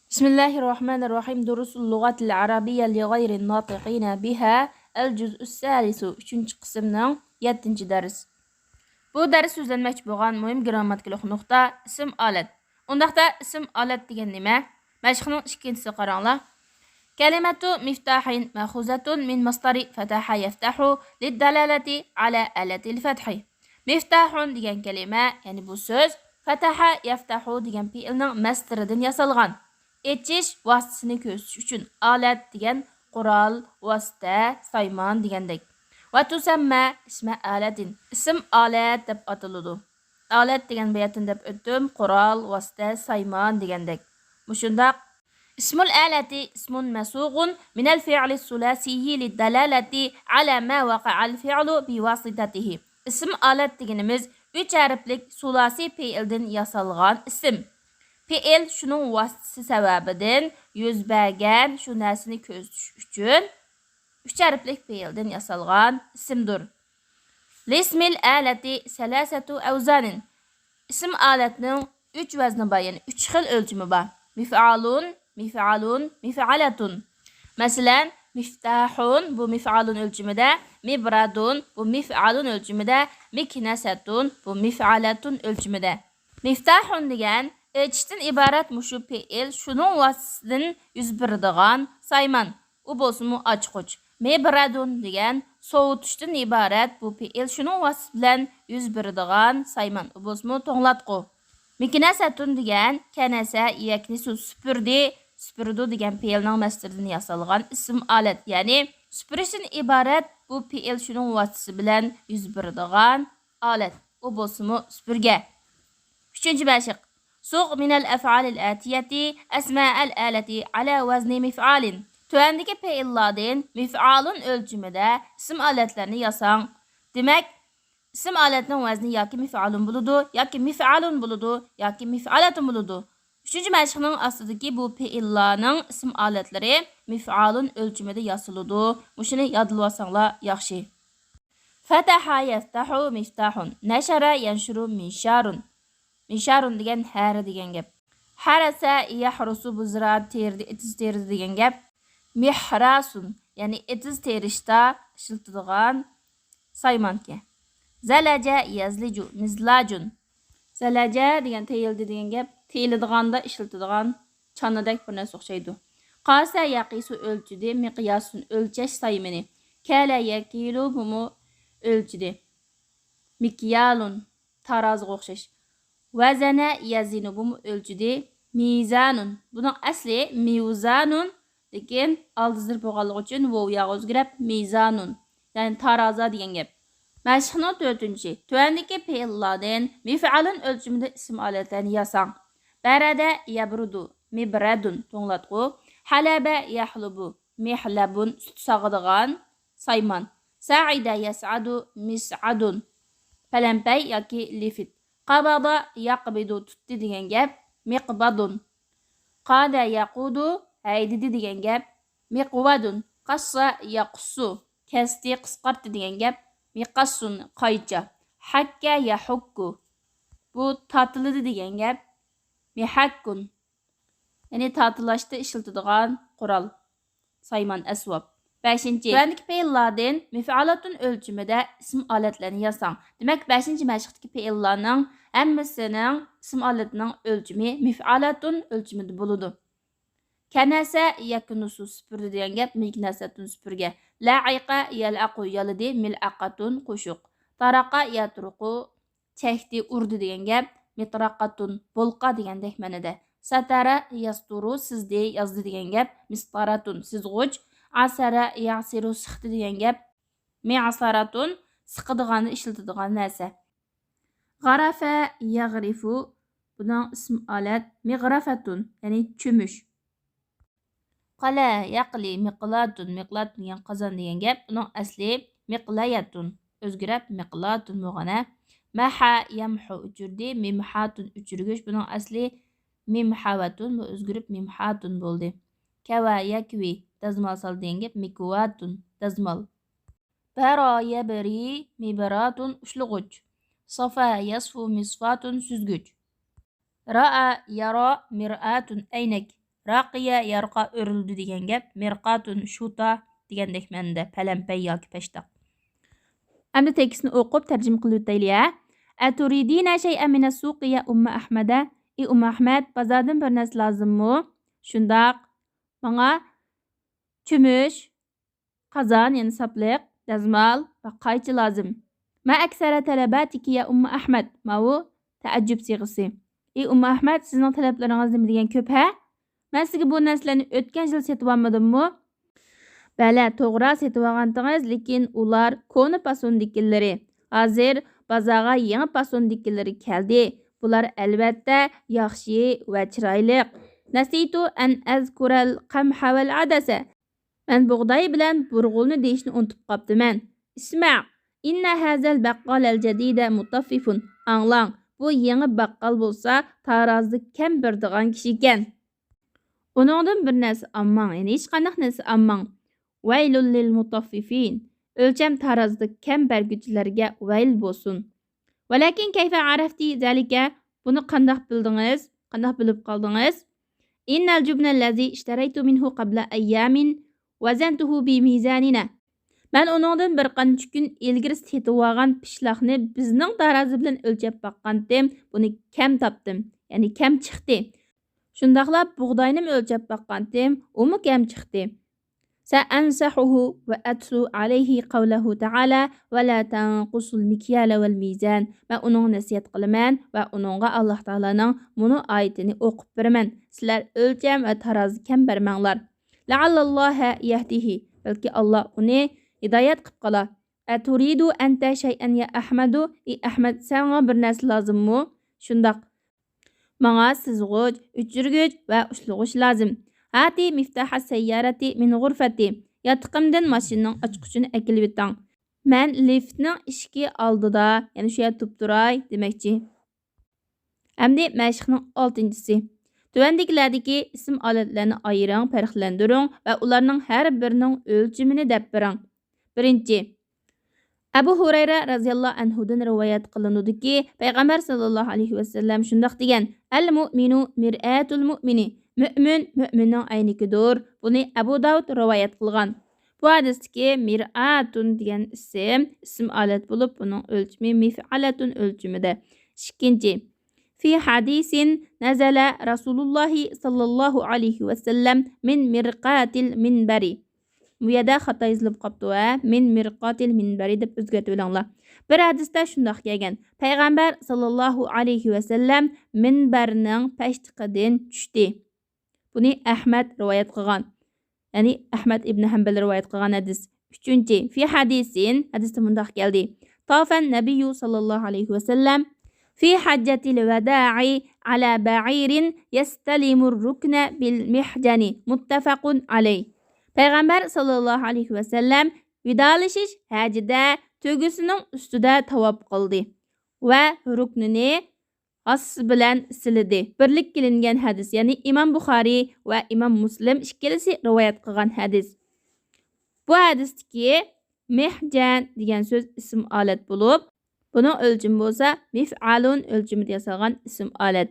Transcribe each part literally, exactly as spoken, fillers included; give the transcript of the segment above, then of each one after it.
بىسمىللاھىرراھمانىرراھىم. دۇرۇسۇل لۇغەتىل ئەرەبىييە لىغەيرىن ناتىقىنە بىھا، ئەل جۇزئۇس سالىسۇ، ئۈچىنچى قىسىمنىڭ يەتتىنچى دەرس. بۇ دەرس سۆزلەنمەكچى بولغان مۇھىم گىرامماتىكىلىق نۇقتا ئىسىم ئالەت. ئۇنداقتا ئىسىم ئالەت دېگەن نېمە؟ مەشىقنىڭ ئىككىنچىسىگە قاراڭلار. كەلىمەتۇ مىفتاھىن مەخۇزەتۇن مىن مەسدەرى فەتەھە يەفتەھۇ لىددالالەتى ئەلە ئالەتىل فەتھى. مىفتاھۇن دېگەن كەلىمە، يەنى بۇ سۆز، فەتەھە يەفتەھۇ دېگەن پېئىلنىڭ مەسدىرىدىن ياسالغان. ئېچىش ۋاسىتىسىنى كۆرسىتىش ئۈچۈن ئالەت دېگەن قورال، ۋاسىتە، سايمان دېگەندەك. ۋە تۇسەممە ئىسمە ئالەتىن، ئىسىم ئالەت دەپ ئاتىلىدۇ. ئالەت دېگەن باياتىن دەپ ئۆتتۈم، قورال، ۋاسىتە، سايمان دېگەندەك. مۇشۇنداق. اسم الآلة اسم مصوغ من الفعل الثلاثي للدلالة على ما وقع الفعل بواسطته. ئىسىم ئالەت دېگىنىمىز ئۈچ ھەرپلىك سۇلاسىي پېئىلدىن ياسالغان ئىسىم. پېئىل شۇنىڭ ۋاسىتىسى سەۋەبىدىن يۈز بەرگەن شۇ نەرسىنى كۆرسىتىش ئۈچۈن ئۈچ ھەرپلىك پېئىلدىن ياسالغان ئىسىمدۇر. لىسمىل ئالەتى سەلاسەتۇ ئەۋزانىن. ئىسىم ئالەتنىڭ ئۈچ ۋەزنى بار، يەنى ئۈچ خىل ئۆلچىمى بار. مىفئالۇن، مىفئالۇن، مىفئالەتۇن. مەسىلەن، مىفتاھۇن، بۇ مىفئالۇن ئۆلچىمىدە، مىبرادۇن، بۇ مىفئالۇن ئۆلچىمىدە، مىكنەسەتۇن، بۇ مىفئالەتۇن ئۆلچىمىدە. مىفتاھۇن دېگەن ئېچىشتىن ئىبارەت مۇشۇ پېئىل، شۇنىڭ ۋاسىتىسىدىن يۈز بېرىدىغان سايمان. ئۇ بولسىمۇ ئاچقۇچ. مىبرادۇن دېگەن سوۋۇتۇشتىن ئىبارەت بۇ پېئىل، شۇنىڭ ۋاسىتىسى بىلەن يۈز بېرىدىغان سايمان. ئۇ بولسىمۇ توڭلاتقۇ. مىكنەسەتۇن دېگەن كەنەسە، يەكنىسۇ، سۈپۈردى، سۈپۈرىدۇ دېگەن پېئىلنىڭ مەسدىرىدىن ياسالغان ئىسىم ئالەت. يەنى سۈپۈرۈشتىن ئىبارەت بۇ پېئىل، شۇنىڭ ۋاسىتىسى بىلەن يۈز بېرىدىغان ئالەت. ئۇ بولسىمۇ سۈپۈرگە. ئۈچىنچى مەشىق. سۇغ مىنەل ئەفئالىل ئەتىيەتى ئەسمائەل ئالەتى ئەلە ۋەزنى مىفئالىن. تۆۋەندىكى پېئىللاردىن مىفئالۇن ئۆلچىمىدە ئىسىم ئالەتلەرنى ياساڭ. دېمەك، ئىسىم ئالەتنىڭ ۋەزنى ياكى مىفئالۇن بولىدۇ، ياكى مىفئالۇن بولىدۇ، ياكى مىفئالەتۇن بولىدۇ. ئۈچىنچى مەشىقنىڭ ئاستىدىكى بۇ پېئىللارنىڭ ئىسىم ئالەتلىرى مىفئالۇن ئۆلچىمىدە ياسىلىدۇ. مۇشۇنى يادلىۋالساڭلار ياخشى. فەتەھە يەفتەھۇ مىفتاھۇن. نەشەرە يەنشۇرۇ مىنشارۇن. مىنشارۇن دېگەن ھەرە دېگەن گەپ. ھەرەسە يەھرۇسۇ، بۇ زىرائەت تېرىدى، ئېتىز تېرىدى دېگەن گەپ. مىھراسۇن، يەنى ئېتىز تېرىشتا ئىشلىتىدىغان سايمانكەن. زەلەجە يەزلىجۇ مىزلاجۇن. زەلەجە دېگەن تېيىلدى دېگەن گەپ، تېيىلىدىغاندا ئىشلىتىدىغان چانىدەك بىر نەرسە ئوخشايدۇ. قاسە يەقىسۇ ئۆلچىدى، مىقياسۇن ئۆلچەش سايمىنى. كەلە يەكىلۇ، بۇمۇ ئۆلچىدى. مىكيالۇن، تارازىغا ئوخشاش. ۋەزەنە يەزىنۇ، بۇمۇ ئۆلچىدى. مىزانۇن، بۇنىڭ ئەسلى مىۋزانۇن، لېكىن ئالدى زېرف بولغانلىقى ئۈچۈن ۋوۋ ياغا ئۆزگىرىپ مىزانۇن، يەنى تارازا دېگەن گەپ. مەشىقنىڭ تۆتىنچى. تۆۋەندىكى پېئىللاردىن مىفئالۇن ئۆلچىمىدە ئىسىم ئالەتلەرنى ياساڭ. بەرەدە يەبرۇدۇ، مىبرەدۇن، توڭلاتقۇ. ھەلەبە يەھلۇبۇ، مىھلەبۇن، سۈت ساغىدىغان سايمان. سەئىدە يەسئەدۇ، مىسئەدۇن، پەلەمپەي ياكى لىفىت. قابادا يەقبىدۇ، تۇتتى دېگەن گەپ، مىقبادۇن. قادە يەقۇدۇ، ھەيدىدى دېگەن گەپ، مىقۋادۇن. قاسسا يەقۇسسۇ، كەستى، قىسقارتتى دېگەن گەپ، مىقاسسۇن، قايچا. ھەككە يەھۇككۇ، بۇ تاتىلىدى دېگەن گەپ، مىھەككۇن، يەنى تاتىلاشتا ئىشلىتىدىغان قورال، سايمان، ئەسۋاب. بەشىنچى، تۆۋەندىكى پېئىللاردىن مىفئالاتۇن ئۆلچىمىدە ئىسىم ئالەتلەرنى ياساڭ. دېمەك، بەشىنچى مەشىقتىكى پېئىللارنىڭ ھەممىسىنىڭ ئىسىم ئالىتىنىڭ ئۆلچىمى مىفئالاتۇن ئۆلچىمىدە بولىدۇ. كەنەسە يەكنۇسۇ، سۈپۈردى دېگەن گەپ، مىكنەسەتۇن، سۈپۈرگە. لەئىقە يەلئەقۇ، يالىدى، مىلئەقەتۇن، قوشۇق. تارەقە يەترۇقۇ، چەكتى، ئۇردى دېگەن گەپ، مىتراقاتۇن، بولقا دېگەندەك مەنىدە. سەتەرە يەستۇرۇ، سىزدى، يازدى دېگەن گەپ، مىستاراتۇن، سىزغۇچ. ئاسەرە يەسىرۇ، سىقتى دېگەن گەپ، مىئساراتۇن، سىقىدىغاندا ئىشلىتىدىغان نەرسە. غەرەفە يەغرىفۇ، بۇنىڭ ئىسمى ئالەت، مىغرەفەتۇن، يەنى چۆمۈچ. قەلە يەقلى مىقلاتۇن، مىقلاتۇن دېگەن قازان دېگەن گەپ، بۇنىڭ ئەسلى مىقلەيەتۇن، ئۆزگىرىپ مىقلاتۇن بولغان ھە. مەھە يەمھۇ ئۆچۈردى، مىمھاتۇن ئۆچۈرگۈچ، بۇنىڭ ئەسلى مىمھەۋەتۇن، بۇ ئۆزگىرىپ مىمھاتۇن بولدى. كەۋە يەكۋى دەزمال سال دېگەن گەپ، مىكۋاتۇن دەزمال. بەرا يەبرى مىبراتۇن ئۇشلىغۇچ. سافا يەسفۇ مىسفاتۇن سۈزگۈچ. رائا يەرا مىرئاتۇن ئەينەك. راقىيە يارقا ئۆرۈلدى دېگەن گەپ، مىرقاتۇن شۇتا دېگەندەك مەنىدە، پەلەمپەي ياكى پەشتاق. ئەمدى تېكىستنى ئوقۇپ تەرجىمە قىلىۋېتەيلى ھە. أتريدين شيئا من السوق يا أم أحمد؟ ئى ئۇممۇ ئەھمەد، بازاردىن بىر نەرسە لازىممۇ؟ شۇنداق. ماڭا كۈمۈش، قازان، يەنى ساپلىق، دەزمال ۋە قايچا لازىم. ما أكثر طلباتك يا أم أحمد؟ ماۋۇ تەئەججۈپ سىيغىسى. ئى ئۇممۇ ئەھمەد، سىزنىڭ تەلەپلىرىڭىز نېمە دېگەن كۆپ ھە؟ مەن سىزگە بۇ نەرسىلەرنى ئۆتكەن يىل سېتىۋالمىدىممۇ؟ بەلە، توغرا سېتىۋالغانتىڭىز، لېكىن ئۇلار كونا پاسوندىكىلىرى. ھازىر بازارغا يېڭى پاسوندىكىلىرى كەلدى. بۇلار ئەلۋەتتە ياخشى ۋە چىرايلىق. نسيت أن أذكر القمح والعدس. مەن بۇغداي بىلەن بۇرغۇلنى دېيىشنى ئۇنتۇپ قاپتىمەن. اسمع، إن هذا البقال الجديد مطفف. ئاڭلاڭ، بۇ يېڭى باققال بولسا تارازىدا كەم بېرىدىغان كىشىكەن. ئۇنىڭدىن بىر نەرسە ئالماڭ، يەنى ھېچقانداق نەرسە ئالماڭ. ويل للمطففين. ئۆلچەم تارازىدا كەم بەرگۈچىلەرگە ۋەيل بولسۇن. ولكن كيف عرفت ذلك؟ بۇنى قانداق بىلدىڭىز؟ قانداق بىلىپ قالدىڭىز؟ إن الجبن الذي اشتريت منه قبل أيام وزنته بميزاننا. مەن ئۇنىڭدىن بىر قانچە كۈن ئىلگىرى سېتىۋالغان پىشلاقنى بىزنىڭ تارازى بىلەن ئۆلچەپ باققانتىم، بۇنى كەم تاپتىم، يەنى كەم چىقتى. شۇنداقلا بۇغداينىمۇ ئۆلچەپ باققانتىم، ئۇمۇ كەم چىقتى. سأنصحه وأتلو عليه قوله تعالى ولا تنقصوا المكيال والميزان. مەن ئۇنىڭغا نەسىھەت قىلىمەن ۋە ئۇنىڭغا ئاللاھ تائالانىڭ مۇنۇ ئايىتىنى ئوقۇپ بېرىمەن. سىلەر ئۆلچەم ۋە تارازى كەم بەرمەڭلار. لعل الله يهديه. بەلكى ئاللاھ ئۇنى ھىدايەت قىلىپ قالا. أتريد أنت شيئا يا أحمد؟ ئى ئەھمەد، ساڭا بىر نەرسە لازىممۇ؟ شۇنداق. ماڭا سىزغۇچ، ئۆچۈرگۈچ ۋە ئۇچلىغۇچ لازىم. هات مفتاح السيارة من غرفتي. ياتىقىمدىن ماشىنىنىڭ ئاچقۇچىنى ئەكېلىۋېتىڭ. مەن لىفتنىڭ ئىشىكى ئالدىدا، يەنى شۇ يەردە تۇرۇپ تۇراي دېمەكچى. ئەمدى مەشىقنىڭ ئالتىنچىسى. تۆۋەندىكىلەردىكى ئىسىم ئالەتلەرنى ئايرىڭ، پەرقلەندۈرۈڭ ۋە ئۇلارنىڭ ھەر بىرىنىڭ ئۆلچىمىنى دەپ بېرىڭ. بىرىنچى، ئەبۇ ھۇرەيرە رەزىياللاھۇ ئەنھۇدىن رىۋايەت قىلىنىدۇكى، پەيغەمبەر ساللاللاھۇ ئەلەيھى ۋەسەللەم شۇنداق دېگەن: المؤمن مرآة المؤمن. مۆمىن مۆمىننىڭ ئەينىكىدۇر. بۇنى ئەبۇ داۋۇد رىۋايەت قىلغان. بۇ ھەدىستىكى مرآتۇن دېگەن ئىسىم، ئىسىم ئالەت بولۇپ، بۇنىڭ ئۆلچىمى مفعلة ئۆلچىمىدە. ئىككىنچى، في حديث نزل رسول الله صلى الله عليه وسلم من مرقاة المنبر. بۇ يەردە خاتا يېزىلىپ قاپتۇ، ھە، من مرقاة المنبر دەپ ئۆزگەرتىۋېلىڭلار. بىر ھەدىستە شۇنداق كەلگەن، پەيغەمبەر ساللاللاھۇ ئەلەيھى ۋەسەللەم مىنبەرنىڭ پەشتىقىدىن چۈشتى. بۇنى ئەھمەد رىۋايەت قىلغان. يەنى ئەھمەد ئىبن ھەمبەل رىۋايەت قىلغان ھەدىس. ئۈچىنچى، في حديث، ھەدىستە مۇنداق كەلدى. طاف النبي صلى الله عليه وسلم في حجة الوداع على بعير يستلم الركن بالمحجن، متفق عليه. پەيغەمبەر ساللاللاھۇ ئەلەيھى ۋەسەللەم ۋىدالىشىش ھەجىدە تۆگىسىنىڭ ئۈستىدە تاۋاپ قىلدى ۋە رۇكنىنى ھاسىسى بىلەن سىلىدى. بىرلىككە ئېلىنگەن ھەدىس، يەنى ئىمام بۇخارىي ۋە ئىمام مۇسلىم ئىككىلىسى رىۋايەت قىلغان ھەدىس. بۇ ھەدىستىكى مىھجەن دېگەن سۆز ئىسىم ئالەت بولۇپ، بۇنىڭ ئۆلچىمى بولسا مىفئالۇن ئۆلچىمىدە ياسالغان ئىسىم ئالەت.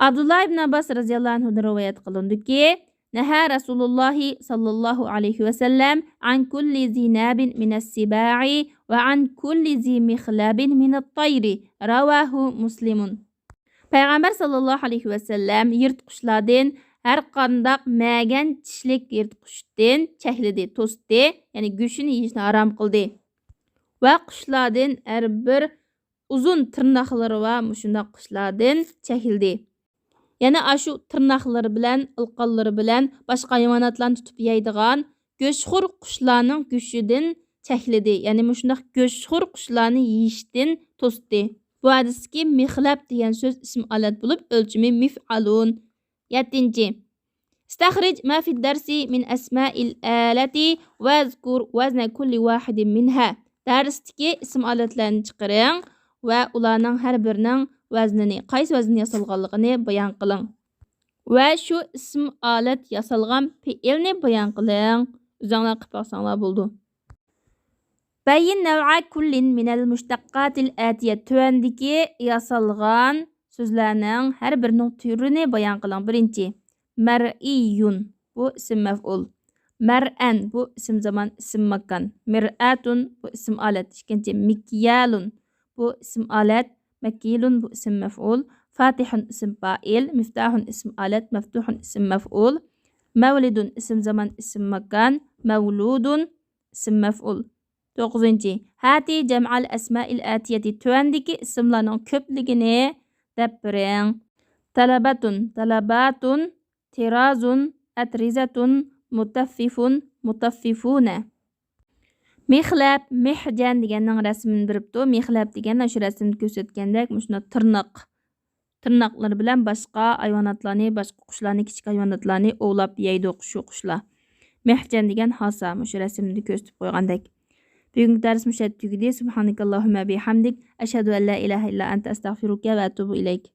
ئابدۇللا ئىبن ئابباس رەزىياللاھۇ ئەنھۇدىن رىۋايەت قىلىنىدۇكى، نەھە رەسۇلۇللاھى ساللاللاھۇ ئەلەيھى ۋەسەللەم ئەن كۇللى زىنابىن مىنەس سىبائى ۋە ئەن كۇللى زى مىخلەبىن مىنەت تايرى. راۋاھۇ مۇسلىمۇن. پەيغەمبەر ساللاللاھۇ ئەلەيھى ۋەسەللەم يىرتقۇچلاردىن، ھەر قانداق مەگەن چىشلىك يىرتقۇچتىن چەكلىدى، توستى، يەنى گۆشىنى يېيىشنى ھارام قىلدى. ۋە قۇشلاردىن، ھەر بىر ئۇزۇن تىرناقلىرى بار مۇشۇنداق قۇشلاردىن چەكلىدى. يەنە ئاشۇ تىرناقلىرى بىلەن، ئىلقانلىرى بىلەن باشقا ھايۋاناتلارنى تۇتۇپ يەيدىغان گۆشخور قۇشلارنىڭ گۆشىدىن چەكلىدى. يەنى مۇشۇنداق گۆشخور قۇشلارنى يېيىشتىن توستى. بۇ ھەدىستىكى مىخلەب دېگەن سۆز ئىسىم ئالەت بولۇپ، ئۆلچىمى مىفئالۇن. يەتتىنچى. استخرج ما في الدرس من أسماء الآلة واذكر وزن كل واحد منها. دەرستىكى ئىسىم ئالەتلەرنى چىقىرىڭ ۋە ئۇلارنىڭ ھەر بىرىنىڭ ۋەزنىنى، قايسى ۋەزىندە ياسالغانلىقىنى بايان قىلىڭ. ۋە شۇ ئىسىم ئالەت ياسالغان پېئىلنى بايان قىلىڭ. ئۆزۈڭلار قىلىپ باقساڭلار بولىدۇ. بين نوع كل من المشتقات الآتية. تۆۋەندىكى ياسالغان سۆزلەرنىڭ ھەر بىرىنىڭ تۈرىنى بايان قىلىڭ. بىرىنچى، مەرئىيۇن، بۇ ئىسىم مەفئۇل. مەرئەن، بۇ ئىسىم زامان، ئىسىم ماكان. مىرئەتۇن، بۇ ئىسىم ئالەت. ئىككىنچى، مىكيالۇن، بۇ ئىسىم ئالەت. مەكيىلۇن، بۇ ئىسىم مەفئۇل. فاتىھۇن، ئىسىم پائىل. مىفتاھۇن، ئىسىم ئالەت. مەفتۇھۇن، ئىسىم مەفئۇل. مەۋلىدۇن، ئىسىم زامان، ئىسىم ماكان. مەۋلۇدۇن، ئىسىم مەفئۇل. توققۇزىنچى، ھاتى جەمئەل ئەسمائىل ئەتىيەتى، تۆۋەندىكى ئىسىملارنىڭ كۆپلۈكىنى دەپ بېرىڭ. تەلەبەتۇن، تەلەباتۇن، تىرازۇن، ئەترىزەتۇن، مۇتەففىفۇن، مۇتەففىفۇنە. مىخلەپ، مىھجەن دېگەننىڭ رەسىمىنى بېرىپتۇ. مىخلەپ دېگەن شۇ رەسىمدە كۆرسەتكەندەك مۇشۇنداق تىرناق، تىرناقلىرى بىلەن باشقا ھايۋاناتلارنى، باشقا قۇشلارنى، كىچىك ھايۋاناتلارنى ئوۋلاپ يەيدۇ شۇ قۇشلار. مىھجەن دېگەن ھاسا، مۇشۇ رەسىمدە كۆرسىتىپ قويغاندەك. بۈگۈنكى دەرس مۇشۇ يەردە تۈگىدى. سۇبھانەكەللاھۇممە بىھەمدىك، ئەشھەدۇ ئەللا ئىلاھە ئىللا ئەنتە، ئەستەغفىرۇكە ۋە ئەتۇبۇ ئىلەيك.